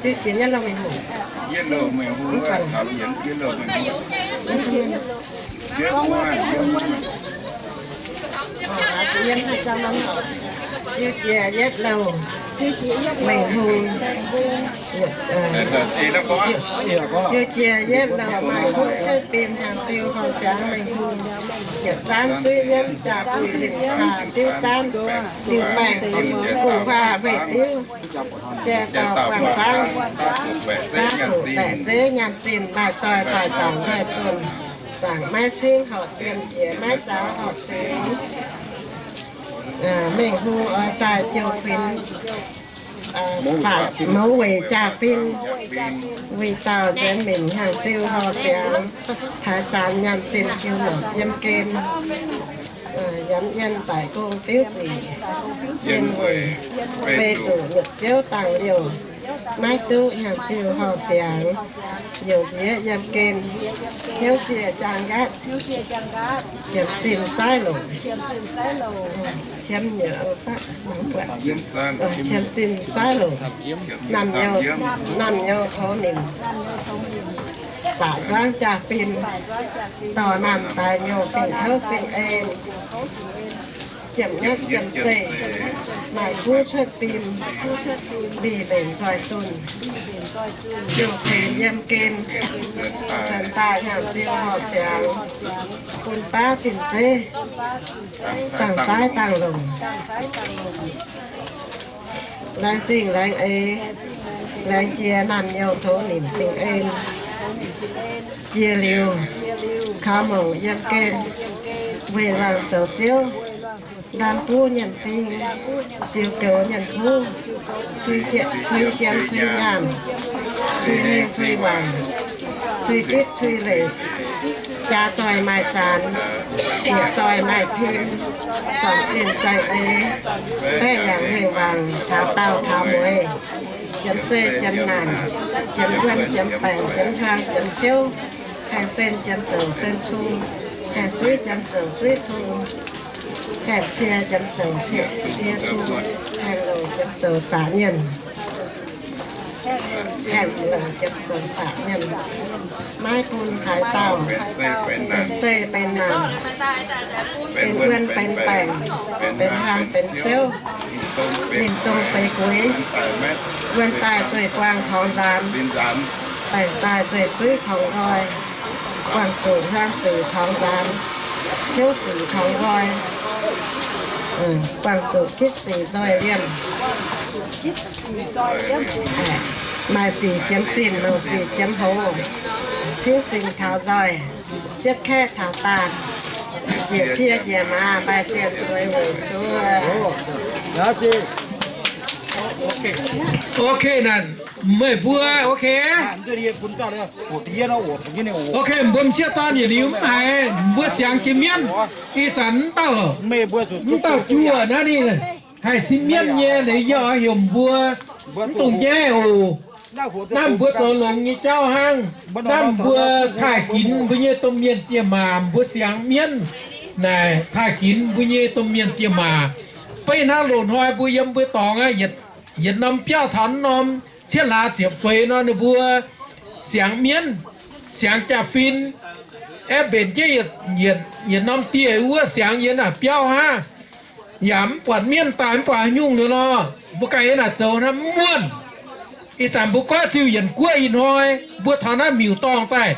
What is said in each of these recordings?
Siou jiex yietv louh Mengh Hungh. Siou jiex yietv louh Mengh Hungh. Siou jiex yietv louh maaih kuv cuotv bim hnyangx-ziu horh siangx Mengh Hungh. Yietc zaanv suiv yienv jaa-buih liuz hlaax diuv zaanv, liuz baengh gu'nguaaz weih diuv, jai dauh buangh zaanv, jaav zuqc baeqc zeiv nyaanh zinh maaih zoih doic zaangc nzoih zunh, zaangc maiv cingv horqc zien jiex maiv zaux horqc singx. Mengh Hungh oix daaih jouh kuinx faatv mouz weic jaa-fin, weic dauh nzuonx minc hnyangx-ziu horh siangx, taaix zanc nyaanh zinh jiu lorqc yiem gen, yaac yienh daic gong fiuv sic, yienh weic fei zuqc nyutc biouv dangh liouh, maiv duqv hnyangx-ziu horh siangx, youc nziex yiem gen, hnyouv siec jaang nqaatv, qiemx zinh saaiv longc, qiemx zinh saaiv longc, naamh nyouz, naamh nyouz tov nimc, baac nzuangv jaa-fin, dorh naamh daaih nyouh fingx kouv zingh en, jiem nyatv jiem zeih, maaih kuv cuotv bim, mbih mbenc nzoih zunh, jouh kuinx yiem gen, nzuonx daaih hnyangx-ziu horh siangx, bun baav zinh zeiv, dangh saaiv dangh longc, laengz zingh laengz eix, laengz jiex naamh nyouz tov nimc zingh en. Jiex liuz, kaux mongc yiem gen, weic luangc zoux ziouv, ndaam buv nyienc ding, ziux goux nyienc kuv, cui jien cui nyaanh, cui heng cui waanc, cui gitv cui leic, jaa zoih maaih zanc, yietc zoih maaih tim, zornc zinh saeng-eix, baeqv yaac hengh wangc, taux daauh taux mueiz, jiem zeih jiem naanc, jiem wuonh jiem baengc, jiem hiuang jiem ciouv, haengh sen jiem zoux sen cung, haengh suiv jiem zoux suiv cung, haengh cie jiem zoux cie cung, haengh louc jiem zoux zaqc nyienh. haengh longc ziepc nzuonx zaqc mienh, maiv bun haaix dauh benx zeih benx naanc, benx wuon benx baengc, benx haanh benx siouv, ninh dongh beiv gueix, wuon daaih zueih buangh tongx nzaanx, baengc daaih zueih suiv tongx nqoi, buangh zuqc hmuangv sic tongx nzaanx, siouv sic tongx nqoi, buangh zuqc gitv sic nzoih liemh. Maaih sic jiemx zinh, mouc sic jiemx hoz, cingv singx taux nzoih, cietv kaeqv taux daanh, njiec cie njiec maaz, maaih zienh zueiz weic suov. Ok, naaic meih mbuo ok. Ok, mbuo m'sieqv dorn yietc liuz mv haiz mbuo siangx jiex mienv. Ih zanc mv dauh, mv dauh juoh naaiv ninh haih sin mienv nyei, ninh yie oix heuc mbuo mv dungx njaih oc. Naaiv mbuo zoux longx nyei jauv hnangv. Naaiv mbuo taaih ginx mbuo nyei domh mienh diex maac, mbuo siangx mienv naaic taaih ginx mbuo nyei domh mienh diex maac. Beiv hnangv loz-hnoi mbuo yiem mbuo dorngx aqv, yietc norm biauv taux norm cietv hlaax ziepc feix nor, ninh mbuo siangx mienv, siangx jaa-fin, aeqv, mbenc jienv yietc norm dieh wuov siangx yiem naaic biauv hnangv. Yaac mv buatc mienv daaih mv baac haaix nyungc liuz nor, mbuo ganh yiem naaic zoux hnangv mv muonh. Ih zanc mbuo goiv ziuh yienc guoqv ih hnoi, mbuo taux naaiv miuc-dorngh daaih,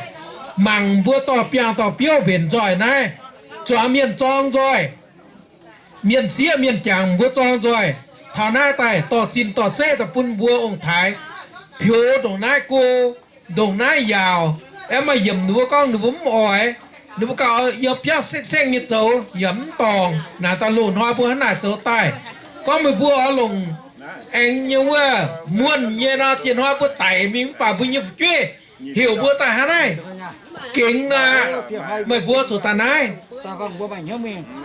mangc mbuo dorh biangh dorh biouv mbenc nzoih naaiv, zuangx mienh zorng nzoih, mienh sieqv mienh jangc mbuo zorng nzoih, taux naaiv daaih dorh zinh dorh zeiv daaih bun mbuo ong-taaix pioux ndongc naaiv go, ndongc naaiv yaauc. Aeqv, maaih yiemc ninh mbuo gorngv ninh mbuo mv oix, ninh mbuo gauh yiem biauv sekv-sekv nyei zoux yaac mv dorngc. Naaic daaih loz-hnoi mbuo hnangv naaic zoux daaih, gorngv meih mbuo oix longc aengx nyei wuov muonh nyei nor, diex hnoi mbuo daic mingh mv baac mbuo nyei fu'jueiv heuc mbuo daaih hnangv naaiv gengx nor, meih mbuo zuqc daaih naaiv.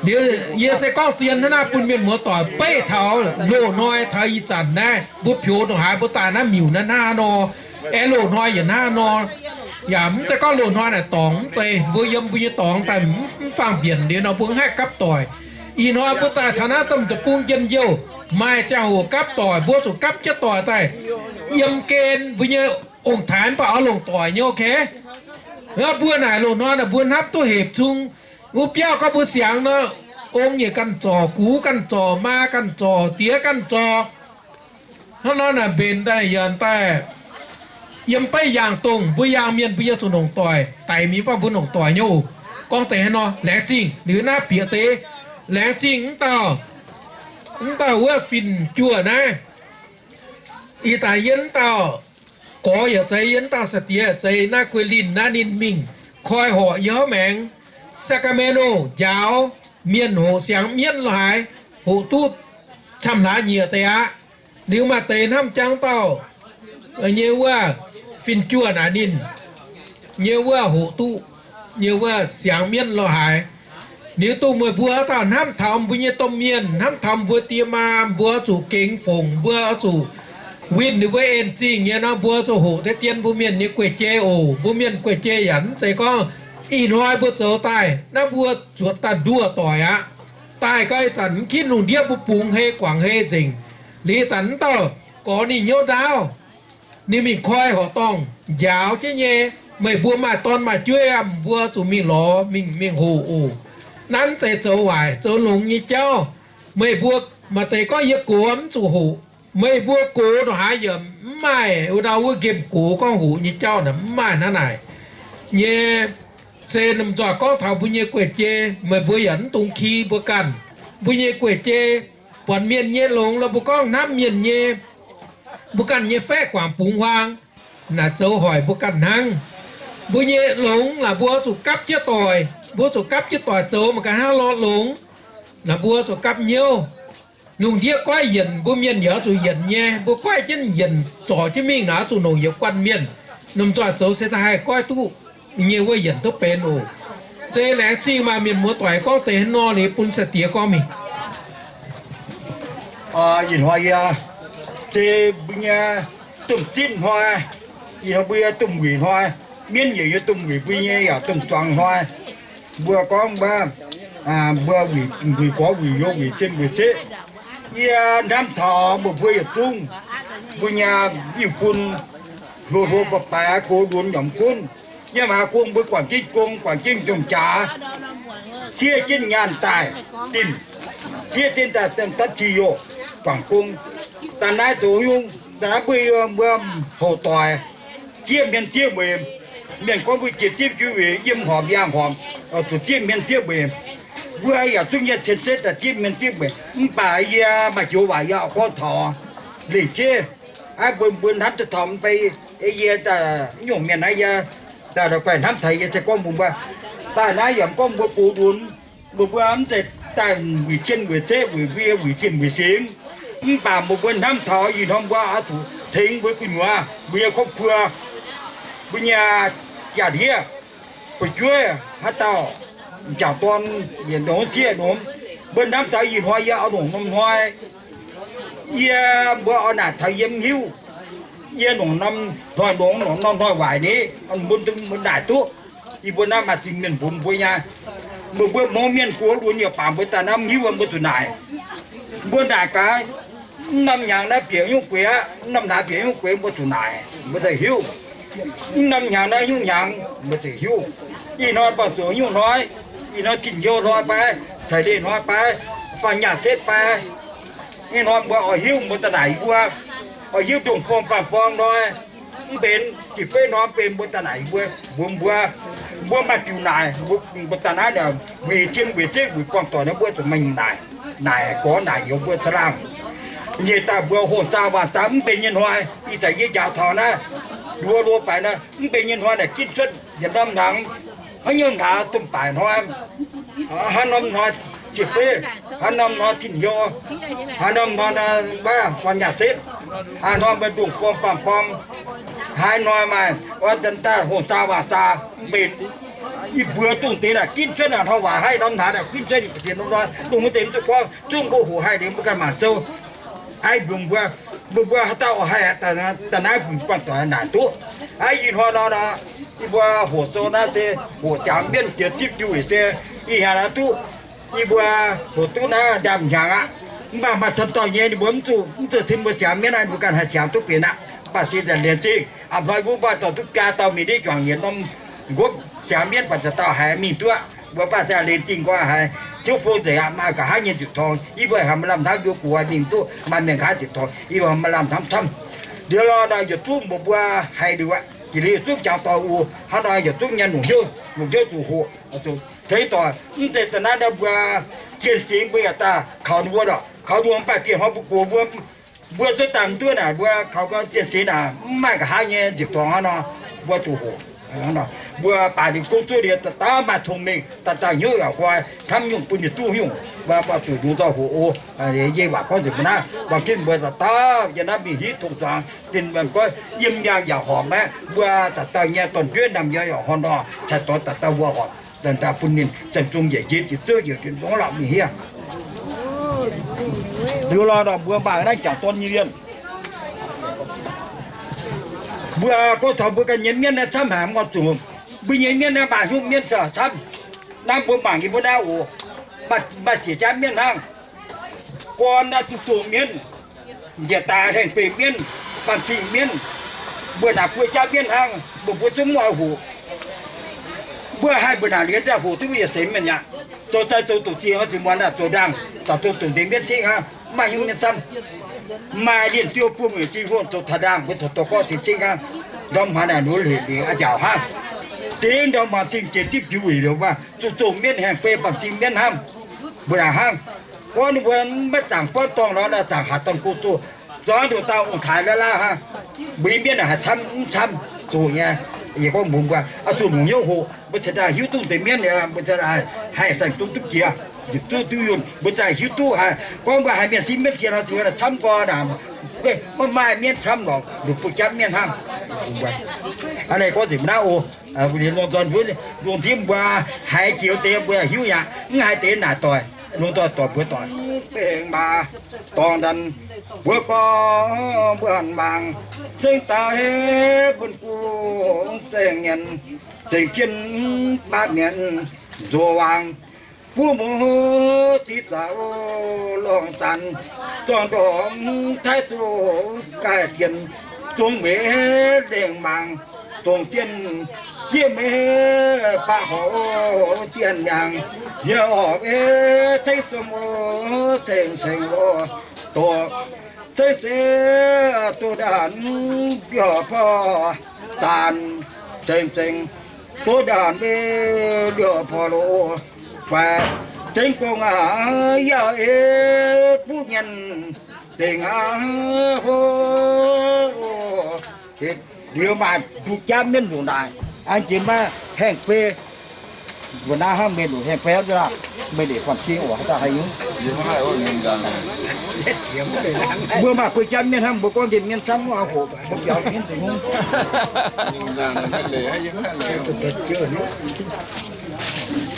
Liuz yie se gorngv dien hnangv naaiv bun mienh muoz-doic beiv taux loz-hnoi taux ih zanc naaiv mbuo pioux ndongc haaix mbuo daaih naaiv miuc naaiv hnangv nor, aengx loz-hnoi yietc hnangv nor. Yaac mv zeiz gorngv loz-hnoi naaic dorngc, mv zeiz, mbuo yiem mbuo nyei dorngx daaih mv faang-mbienc liuz nor mbuo mv haih gapv doic. Ih hnoi mbuo daaih taux naaiv domh deic-bung njien-youh, maaih ziangh hoc gapv doic, mbuo zuqc gapv jienv doic daaih yiem gen mbuo nyei ong-taaix mv baac oix longc doic nyei, ok. Mbuo naaic loz-hnoi naaic mbuo hnamv duqv hepc cung. Wuov biauv gorngv mbuo siangx nor, ong nyei ganh zorc, gux ganh zorc, maa ganh zorc, diex ganh zorc. Hnangv nor naaic mbenc daaih yaac daaih yiem beiv yaangh dongh mbuo yaangh mienh mbuo yiem zuqc longc doic, daic mingh baac mbuo longc doic nyei oc. Gorngv deix hnangv nor laengz zingh liuz naaiv bieqc deix, laengz zingh mv dauh, mv dauh wuov fin-juoh naaiv. Ih zanc yie mv dauh gorx yaac zeiz, yie mv dauh sai-diex yaac zeiz, naaiv Guei Linh naaiv ninh mingh koi horc yie hauv maengx Sacramento njaaux mienh hoqc siangx mienv lo haaix, hoqc duqv camv hlaax nyieqc deix aqv. Liuz maaih deix hnamv jangv dauh nyei wuov fin-juoh naaic ninh nyei wuov hoqc duqv nyei wuov siangx mienv lo haaix. Liuz dongh meih mbuo dauh hnamv taux mbuo nyei domh mienh, hnamv taux mbuo die maa, mbuo oix zuqc gengx fongc, mbuo oix zuqc winh ninh mbuo en-zingh nyei nor, mbuo zuqc hoqc deix dien mbuo mienh nyei guei-jei oc. Mbuo mienh guei-jei yaac mv zeiz gorngv ih hnoi mbuo zoux daaih naaiv mbuo zuotc daaih nduoh doic aqv. Daaih gau ih zanc mv kinv lungh ndiev mbuo bungx hei guangc hei nzengc. Liuz ih zanc mv dauh gorx ninh hnyouv ndaauv, ninh mingh koi horqc dorngh njaaux jienv nyei. Meih mbuo maaih dorn maaih jueiv aqv, mbuo zuqc mingh lorz mingh, mingh hoqc oc. Naaiv mv zeiz zoux waaic zoux longx nyei jauv. Meih mbuo maaih deix gorngv yie gox mv zuqc hoqc. Meih mbuo gox ndongc haaix yaac mv maaih wuov ndau wuov nqemh gox gorngv hoqc nyei jauv naaic, mv maaih hnangv naaic nyei. Se lomh nzoih gorngv taux mbuo nyei guei-jei, meih mbuo yaac mv dungx ki mbuo ganh. Mbuo nyei guei-jei, buatc mienh nyei longx lorqc, mbuo gorngv hnamv mienh nyei, mbuo ganh nyei faeqv guangc bungx huaang, naaic zoux hoic mbuo ganh hnangv. Mbuo nyei longx naaic mbuo zuqc gapv jienv doic, mbuo zuqc gapv jienv doic zoux mangc gaax hnangv lorqc longx. Naaic mbuo zuqc gapv hnyouv. Lungh ndiev goiv yienc mbuo mienh yaac oix zuqc yienc nyei. Mbuo goiv jienv yienc zorc jienv mingh naaic oix zuqc longc yietc guanh mienh. Lomh nzoih zoux se da'haih goiv duqv nyei wuov yienc duqv benx oc. Zeiz laengz zingh maah mienh muoz doic, gorngv deix hnangv nor liuz bun sai-diex gorngv mingh. Ih hnoi yie, deix mbuo nyei domh zipv hnoi, ih hnoi mbuo nyei domh wuic hnoi, mienv yaac nyei domh wuic, mbuo nyei yaac domh zuangx hnoi. Mbuo gorngv mbuo, mbuo wuic gorx wuic youz wuic zien wuic zeqv, yie hnamv taux meih mbuo yietc zungv Mbuo nyei iu-bun hlo hlo baaix baaix gox lunx nyomc gunv. Yiem haaix gong mbuo guangc jienv gong, guangc jienv ndongc jaax, siev jienv nyaanh daaih dinh, siev jienv daaih dapv ti youh guangc gong. Daaih naaiv zoux nyungc, daaih naaiv mbuo, mbuo houc doic, zieqv hmien zieqv mueic. Mienh gorngv mbuo jiex zipv juv weic yiem horpc yaangh horpc, zuqc zieqv hmien zieqv mueic. Mbuo yaac zungv nyei cien setv daaih zieqv hmien zieqv mueic. Mv baac yie maaih joux waac yie oix gorngv taux lengc jeiv, mbuo, mbuo hnamv duqv taux mv bei. Yie daaih nyungc mienh naaiv yie daaih guaih hnamv taux yie se gorngv mbuox mbuo, daaih naaiv yaac gorngv mbuo gox lunx, mbuo, mbuo mv zeiz daaih wuic cien weic zeqv weic mbie wuic zinh weic singx. Mv baac mbuo, mbuo hnamv taux ih hnoi mbuo oix zuqc tengx mbuo gu'nyuoz, mbuo nyei ครอบครัว, mbuo nyei jaa-ndiev, fu'jueiv, haaix dauh m'jangc dorn, yietc norm sieqv norm. Mbuo hnamv taux ih hnoi yie oix longc norm hnoi, yie, mbuo oix naaic taux yie mv hiuv. Yie longc norm hnoi longx, longc norm hnoi waaic ni, mbuo, mbuo naaic duqv. Yie mbuo naaiv maaih zingh mienh mbuox mbuo nyei. Mbuo, mbuo mouz mienh gox lunx yietc baac mbuo daaih naaiv mv hiuv, mbuo zuqc naaic. Mbuo naaic gaax, mv norm hnyangx naaiv bieqc nyungc gueix aqv, mv norm hlaax bieqc nyungc gueix, mbuo zuqc naaic, mbuo zaih hiuv. Mv norm hnyangx naaiv nyungc hnyangx, mbuo zaih hiuv. Ih hnoi mbuo zuqc nyungc hnoi, ih hnoi tin-hnyouv hnoi fai, ceix leih hnoi fai, faanh nyaah setv fai, ih hnoi mbuo oix hiuv mbuo daaih naaic yie mbuo, oix hiuv ndongh forng faanh forng hnoi, mv benx ziepc feix hnoi mv benx mbuo daaih naaic yie mbuo, mbuox mbuo, mbuo maaih diuc naaic, mbuo daaih naaiv naaic weic cien weic zeqv weic buangh doic naaiv mbuo zuqc maaih naaic, naaic gorx naaic youz mbuo caangh laangh. Nyiec daaih mbuo hongh zaah waangh zaah mv benx nyei hnoi, ih zanc yie njaaux taux naaiv, nduov nduov faix naaiv mv benx nyei hnoi naaic ginv cuotv yietc norm hnyangx, haaix nyungc hnaaz domh baaic hnoi, haaix norm hnoi ziepc feix, haaix norm hnoi tin-hnyouv, haaix norm hnoi faanh nyaah setv, haaix hnoi mbuo ndongh forng faanh forng, haaix hnoi maaih oix daaih hongh zaah waangh zaah mv benx. Ih mbuox dongh deix naaic ginv cuotv naaic hnoi waac, haaix norm hnaaz naaic ginv cuotv ninh ga'sienx norm hnoi, dongh wuov deix mv duqv gorngv, zungv mbuo hoqc haih liuz mbuo ganh mangc sou. Aa, mbuox mbuo, mbuo, mbuo haaix dauh oix haih daaih naaiv mbuo buangh doic naaic duqv. Aa, ih hnoi nor, yie mbuo hoqc sou naaiv se hoqc jangx mienv jiex zipv diuh weic se ih hnyangx naaiv duqv, yie mbuo hoqc duqv naaiv ndaamv-hnyangx aqv. Mv baac maaih camv dauh nyei ninh mbuo mv zuqc, mv zuqc cin mbuo siangx mienv aqv, ninh mbuo ganh haih siangx duqv benx aqv. Mv baac se daaih lienz zingh a'hnoi wuov mbuo dorh duqv biaa dauh mingh ndiev juangc yietc norm nqopv siangx mienv, baac dauh dauh haiz mingh duqv. Mbuo baac daaih lienz zingh nqoi haiz tiuv fong nzengc aqv. Maaih nqa'haav nyei nziepc torngx, yie mbuo haiz maaih lamh hnamv mbuo guoqv mingh duqv maaih mienh nqa'haav nziepc torngx, yie mbuo maaih lamh hnamv camv. Liuz lorh nor yietc zungv mbuo, mbuo haih liuz aqv, jiex liuz yietc zungv jangx dorh wuov hnangv nor, yietc zungv nyei longc hnyouv, longc hnyouv zuqc hoqc, zuqc tengx doic. Mv zeiz da'naaiv nor mbuo zien singx mbuo yaac daaih kaux ninh mbuo lorqc, kaux ninh mbuo mv baac dieh hnoi mbuo gox mbuo, mbuo zuov dangh duov naaic mbuo kaux gau zien singx naaic mv maaih nqa'haav nyei nziepc dorngx hnangv nor, mbuo zuqc hoqc. Mbuo baac liuz gouv duqv liuz daaih dauh maaih cong-mengh, daaih daaih hnyouv yaac nqoi, hnamv nyungc bun ninh duqv nyungc. Mbuo, mbuo zuqc longc nzauh hoqc oc. Yie waac gorngv nzengc mbuo naaiv, mbuo ginv mbuo daaih dauh yie naaiv mingh hitv tong-zuangx, dinh mbuo gorngv yiem yangh yaac horpc aqv. Mbuo daaih dauh nyei dorn-jueiv naamh nyouz yaac horpc nor, cai dorn daaih dauh mbuo horpc, daaih bun ninh zaeng zong yietc njien ziepc zuoqv yietc njien longx lorqc mingh hiev. Liuz lorh nor mbuo mangc naaiv jangc dorn nyei mienh. Mbuo gorngv taux mbuo ganh nyei mienv naaiv camv haic, mv zuqc mbuo nyei mienv naaiv maaih hnyouv mienv camv. Naaiv mbuo mangc yie mbuo naaiv oc, maaih siec jaav mienv hnangv. Gorn naaiv zuqc doqc mienv, njiec daaih hengh beic mienv, baamh zingh mienv, mbuo naaic buo jaav mienv hnangv, mbuo mbuo zungv mv oix hoqc. Mbuo haih mbuo naaic liuz daaih hoqc duqv mbuo yietc seix mienh aqv. Zoux zai zoux doqc zingh oix zuqc muonz aac zoux ndaangh, daaih zoux doqc nzengc mienv cingv hnangv, mv maaih hnyouv mienv camv. Maaih lienh diuh buo mueic zingh hungh zoux taux ndaangh, mbuo zoux doqc gorqv cingv cingv hnangv. Ndorm hmuangx naaic nduov hec liuz a'nziaauc hnangv. Zingh ndorm hmuangx cingv jiex zipv jiuv weic liuz mbuo zuqc doqc mienv hengh bei baamh zingh mienv hnangv. Mbuo naaic hnangv, gorngv ninh mbuo maiv zaangc buonv dorngh nor, zaangc haaix dorngh go zoh, zuangx nduqc dauh ong-taaix laav laav hnangv. Mbuo nyei mienv naaic haih camv mv camv zoqc nyei. Yie gorngv mbuox mbuo, oix zuqc longc hnyouv hoqc, mbuo cingx daaih hiuv duqv deix mienv, mbuo cingx daaih haih zaangc zong duqv jiex, njiec duqv duqv yunh, mbuo zaah hiuv duqv haic. Gorngv mbuo haiz mienh siev mienv cien nor, cingx daaih camv gorn aac, maiv maaih mienv camv lorqc, longc buo jaav mienv hnangv. Aa, naaiv gorngv nzengc mbuo naaiv oc. Longc nzunc mbuo, longc nzunc mbuo haiz jiex deix mbuo yaac hiuv yaac mv haiz deix naaic doic, longc doic doic mbuo doic. Bengx maaz dorngx ndanc mbuo gorngv mbuo hanc mangc, zengv daaih bun gu zengc nyanc, zengc jienv baav mienv nzox waangc, buov muoz diqv zaux lorngh zanc, Zorng ndorm taiv zuqc gaaih sienx, zong meix lengh mangc, dongh zien jieqv meix baac horc zien yangh, yie horc meix ceng song o, ceng ceng o, doqc ceng ceng doqc ndaanh biorc porv daanh, ceng ceng doqc ndaanh meix biorc porv loz guaix, zengx gong aac yaac ei buv mienh dengc aac hlo. Liuz maaih mbuo jaav mienv nzunc naaic, an jiex maiv haengh fei. Mbuo naaiv hnangv mienh nzunc haengh fei aqv, meih ndeic faam-cing oc, haaix dauh haih nyungc. Mbuo maaih mbuo jaav mienv hnangv, mbuo gorngv nzengc mienv camv, mbuo biaux mienv deic-bung.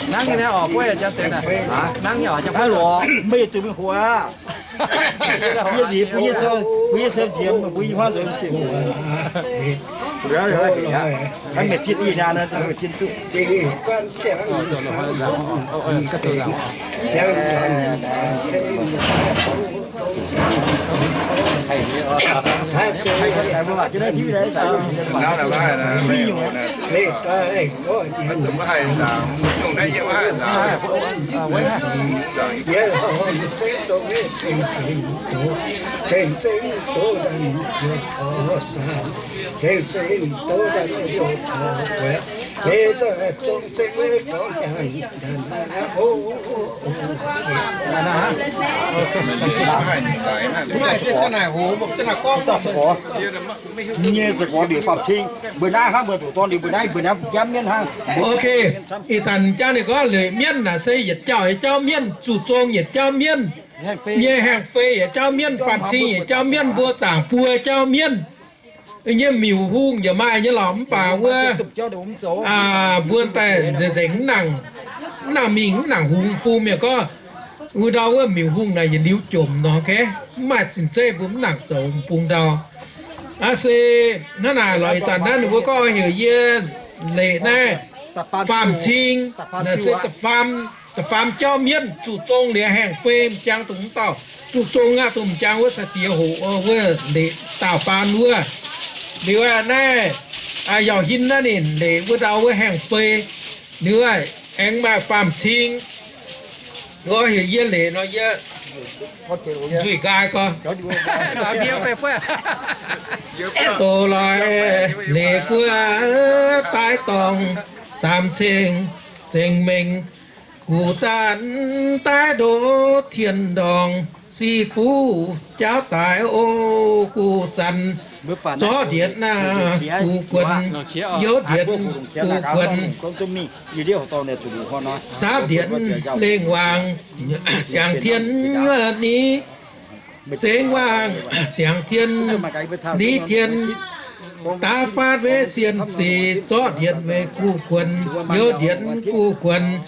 Nangv nyei oc, nangv nyei oc, meih zuqc mingh huaax. Yie liuz mbuo yie sou, mbuo yie sou nziex, mbuo yie huaav nzunc. Mv baac fiev diuh nyaanh, mv baac fiev duqv. Nyei za'gengh ndeic faam-cing, mbuo naaiv hnangv mbuo zuqc dorn liuz mbuo naaiv mbuo naaiv jaav mienv hnangv. Ok, ih zanc jaav ninh gorngv leic mienv naaic se yietc jauv yietc jauv mienv, zuqc zong yietc jauv mienv, nyei haengh fei yietc jauv mienv, faam-cing yietc jauv mienv, mbuo zaangc buo jauv mienv. Nyei miuc hungh yaac maaih nyei lorqc, mv baac wuov mbuo daaih nzengc nzengc mv nangc, mv nangc mingh mv nangc hungx bung mi'aqv gorngv. Wuov ndau wuov miuc hungh naaic yietc liuz jomc nor, mv maaih zinh zeiv mbuo mv nangc zoux bung ndau. Aa se hnangv naaic lorqc, ih zanc naaiv ninh mbuo gorngv heuc yie leic naaiv faam-cing, naaic se da'faam, da'faam jauv mienv zuqc zong liuz haengh fei m'jangc dongh mv dauh zuqc zong aqv, dongh m'jangc wuov sai-diex hoqc wuov leic daauh baan wuov. Liuz naaiv Yauh Hin naaiv ninh leic wuov ndau wuov haengh fei. Liuz aengx maaih faam-cing. Gorngv heuc yie leic nor yie nzuih nqaai gorx. Doz loix leic guoqv daaih dorngh, saamx ceng zengx mengh, guv zanc daaih ndoqv tien ndorngh, si fuqv jaauv daaih o, guv zanc zorqv ndienx naaiv guv guonx, youz ndienx guv guonx, saapv ndienx lengh waangc ziangx tien ni, sengx waangc ziangx tien ni tien, daav faatv weiv sien sic, zorqv ndienx weic guv guonx, youz ndienx guv guonx,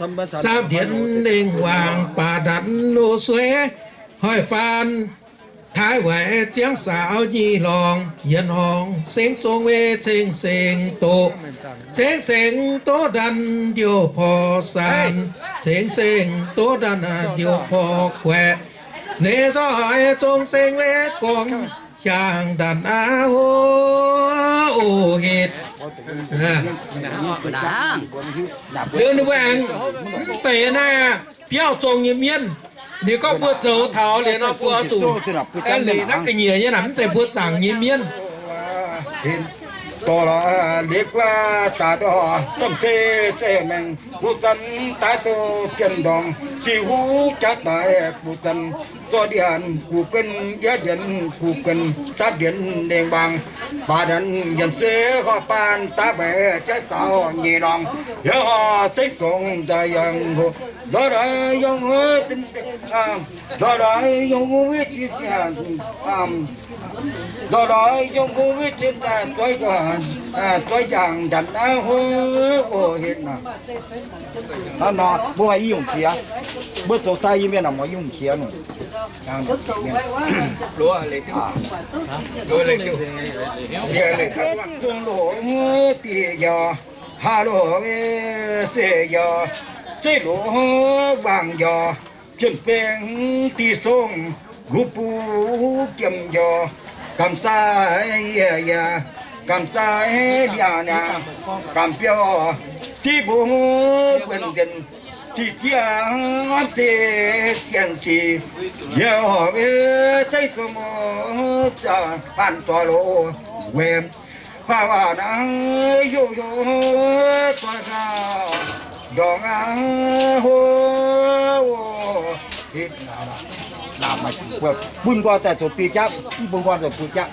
saapv ndienx lengh waangc baac ndanc loz-sueiv, hoic faanv taaih waaic ziangv saaux nyic lorngh, yienx horngh sengx zong weic ceng-seng doqc, ceng-seng doqv ndanc ndiouh porv saanc, ceng-seng doqv ndanc ndiouh porv guaeqc, leiz nzoih zong seng weic gorngv hiaangx ndanc aav hlo oc. Hetv liuz ninh mbuo aengx mv deix naaiv biauv zong nyei mienv. Ninh gorngv mbuo zoux taux liuz nor mbuo oix zuqc leic naaiv ga'nyiec nyei naaic, mv zeiz mbuo zaangc nyei mienv. Dorh lorz leiz guaav daaih dorh, zong zeiv zeiv maengx, guv zanc daaih doqc jien ndorngx, ziqc huv jaav daaih guv zanc, zorqv ndienx guv guenx, youz ndienx guv guenx, saapv ndienx lengh waangc, baac ndanc yienx se horqc baan daav mbaeqc jaaix daaux nyic lorngx, yaac horqc zengv gongx nzaaih yangh hoc, nzorx ndoix yongh huv, nzorx ndoix yongh huv zinh ziangh, nzorx ndoix yongh huv zinh ziangh zoix, zoix ziangh ndanc aav hlo oc. Hetv nor, hnangv nor mbuo maaih i nyungc qiex, mbuo zoux sai yie mienh naaic maaih i nyungc qiex nor. Zong loz dieh yaac, haa loz se yaac, zeiv loz wangc yaac, jien bengx diqc songv, Lu bu jiem njoh, gamh zaaih yie yie, gamh zaaih ndiangx niangx, gamh biouv div mbuo buonc nzengc, diqv ziangx se dienx sic, yie horpc zeiv zong, faanh zoih loz weic, faanh waac naaiv yoh yoh zoih gauh ndorngx aqv, hov. Bun nqoi daaih zoux biei jaqv, mv bun nqoi zoux biei jaqv.